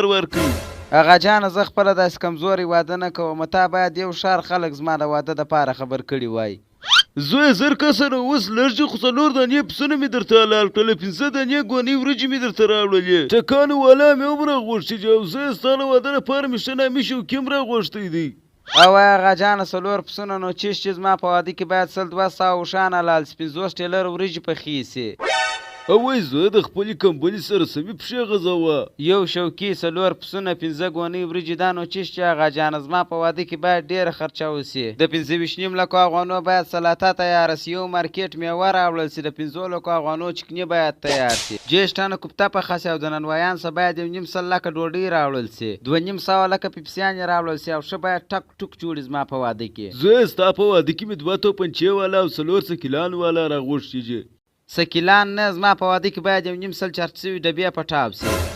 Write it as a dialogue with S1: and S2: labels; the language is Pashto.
S1: ورکړ.
S2: اغا جانه زه خپله داسې کمزوری واده نه کوم، تا باید یو ښار خلک زما د واده دپاره خبر کړي وای.
S1: زویه زر کسه نو اوس لږ دي خو څلور دانې پسونه مې درته حلال کړل، پنځه دانې ګونۍ وریجې مې درته راوړلې، ټکانو والا مې هم راغوښتي دي او زویه ستا د واده لپاره مې ښه نامي شوکي هم راغوښتی دی.
S2: اوای اغا جانه څلور پسونه نو چش چې زما په واده کې باید 100 200 اوښان حلال سي، 50 ټیلر وریجې پخې سي.
S1: اوای زویه د خپلې کمبلې سره سمې پښې غځوه.
S2: یو شوکي، څلور پسونه، پنځه ګونۍ وریجې دا نو چش چې اغا جانه زما په واده کې باید ډېره خرچه وسي. د 25 نیم لکو افغانو باید سلاطه تیاره سي، یو مارکیټ میوه راوړل سي، د 5 لکو افغانو چکني باید تیار سي، 30 ټنه کوفته پخه سي او د نانوایان څخه باید 1.5 لکه ډوډۍ راوړل سي، 250 لکه پیپسیانې راوړل سي او ښه باید ټک ټوک جوړي زما په واده کې.
S1: زویه ستا په واده کې مې دوه توپنچې والا او څلور سکیلان والا راغوښتي دي.
S2: سکیلان نه، زما په واده کې باید 150 چارج شوي ډبې په ټاپ سي.